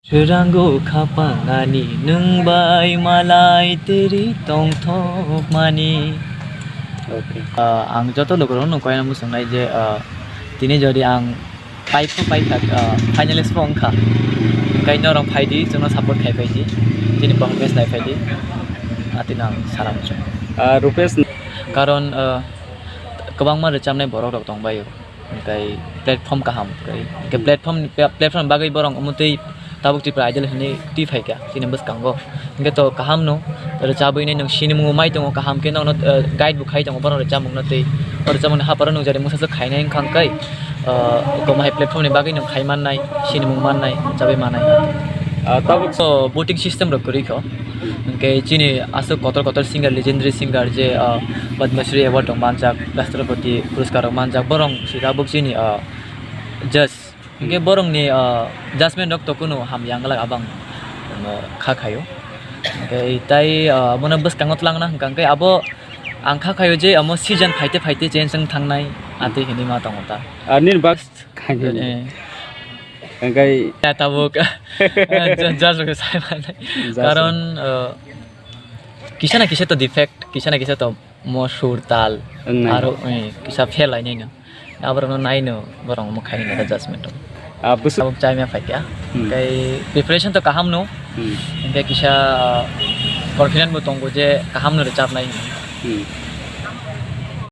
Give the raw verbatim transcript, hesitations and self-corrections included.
Swrango khapang ani nwng bai malai teri tongthokmani. Okay. Ah, ang joto lukurokno koina muchungnai je, ah, tini jodi ang paipho paikha, ah, finalist pho wngkha. Hwnkhe norok phaidi, chwngno support khai phaidi. Chini congress nai phaidi. Atino ang sana muchung. Ah, Rupesh. Karon, ah, kwbangma rwchapnai borok rok tongbaio. Hwnkhe platform kaham, hwnkhe, hmm, platform, platform bagwi borok omo twi tabuk Tripura Idol hinwi twi phaikha chini bwskango. Hwnkhe to kaham no rwchabwi nai nwng sinimung mai tongo, kaham khe nono, eh, guide bo khai tongo borok rwchapmung no twi. O rwchapmung ni haparo nwng jari mungsa swk khainai wngkha hwnkhe, eh, omo hai platform ni bagwi nwng khai mannai, sinimung mannai, rwchabwi mannai. Ah, tabuk so voting system rok kwrwi kho. Hwnkhe chini aswk kotor kotor singer, legendary singer je, ah, Padma Shri award rok manjak, Rashtrapati puraskar rok manjak, borok si tabuk chini, ah, judge. Hwnkhe, hmm, borokni, ah, judgment rok to kunu hamya wngla abang, ano, kha khaio. Hwnkhe, tai, ah, abono bwskango twlangna hwnkha hwnkhe abo ang kha khaio je amo season phaite phaite change wng thangnai, hmm, atwi hinwi ma tongo ta. Ah, nini bak khaini. Eh. Hwnkhe ya, tabuk. Ja-, judge rok sai manai. Judge. Karon, ah, kisa na kisa to defect, kisa na kisa to mo sur tal, wng nai. Aro, eh, kisa fail lainai no. Aborokno naino borok omo khaini nai judgment o. Ah, bwswk. Tabuk chaima phaikha. Hmm. Tei preparation to kaham no. Hmm. Hwnkhe kisa confident bo tongo je kaham no rwchapnai. Hmm.